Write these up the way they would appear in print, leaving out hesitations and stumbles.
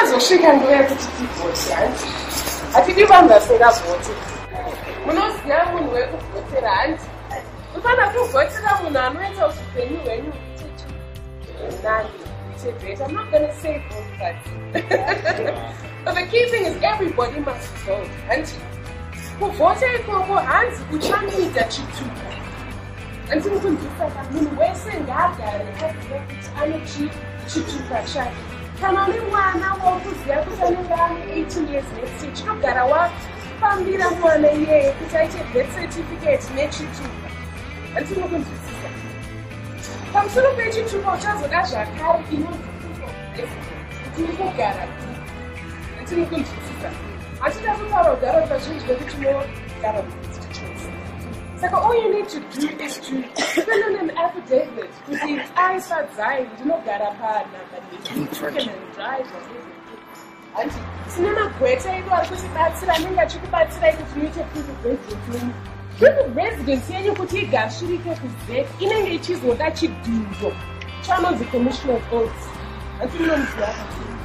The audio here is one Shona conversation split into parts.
Ichazosvika nguva yekuti tivhote, hanti? Hatidi vanhu vasingavhoti. Munoziva munhu wekuvhotera, hanti? Unofanira kuvhotera munhu anoita kuti upenyu hwenyu huite nani, huite better. I'm not gonna say both parties. But the key thing is everybody must vote, hanti? Kuvhota ikoko hanzi uchanoita chitupa. Handiti mukunzwisisa? Munhu wese ngaagare aziva kuti ane chitupa chake. Kana une mwana wakuziva kuti anenge ane 18 years next year, chinogara wafambira mwana iyeye kuti aite birth certificate nechitupa. Handiti mukunzwisisa? Pamusoro pechitupa uchazoda zvakare inonzi proof of residence, kuti uri kugara kupi. Handiti mukunzwisisa? Hatida kutaura kugara kazhinji kwedu tinogara muconstituency. Saka all you need to do is to fill in an affidavit kuti I, Fadzai, ndinogara panhamba Drive. Hanti tine magweta edu ari kutibatsira, anenge achikubatsirai kuti muite proof of residence yenyu. Proof of residence yenyu kuti igashirike kuZEC, inenge ichizoda chidhindo chanonzi commissioner of oaths. Hanti munomuziva?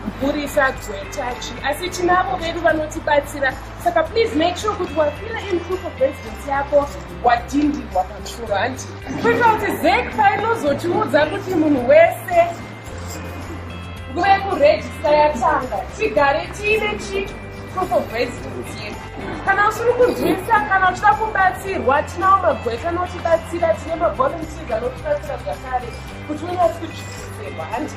Mupurisa, gweta, chi, asi tinavo vedu vanotibatsira. Saka please make sure kuti wafila in proof of residence yako, wadhindirwa pamusoro, hanti? Kuitira kuti ZEC painozotiudza kuti munhu wese, nguva yekurejista yatanga, tigare tiine chi proof of residence yedu. Kana usiri kunzwisa, kana uchida kubatsirwa, tinawo magweta anotibatsira, tine mavolunteers anotibatsira zvakare kuti unyatsi kuchiserwa, hanti?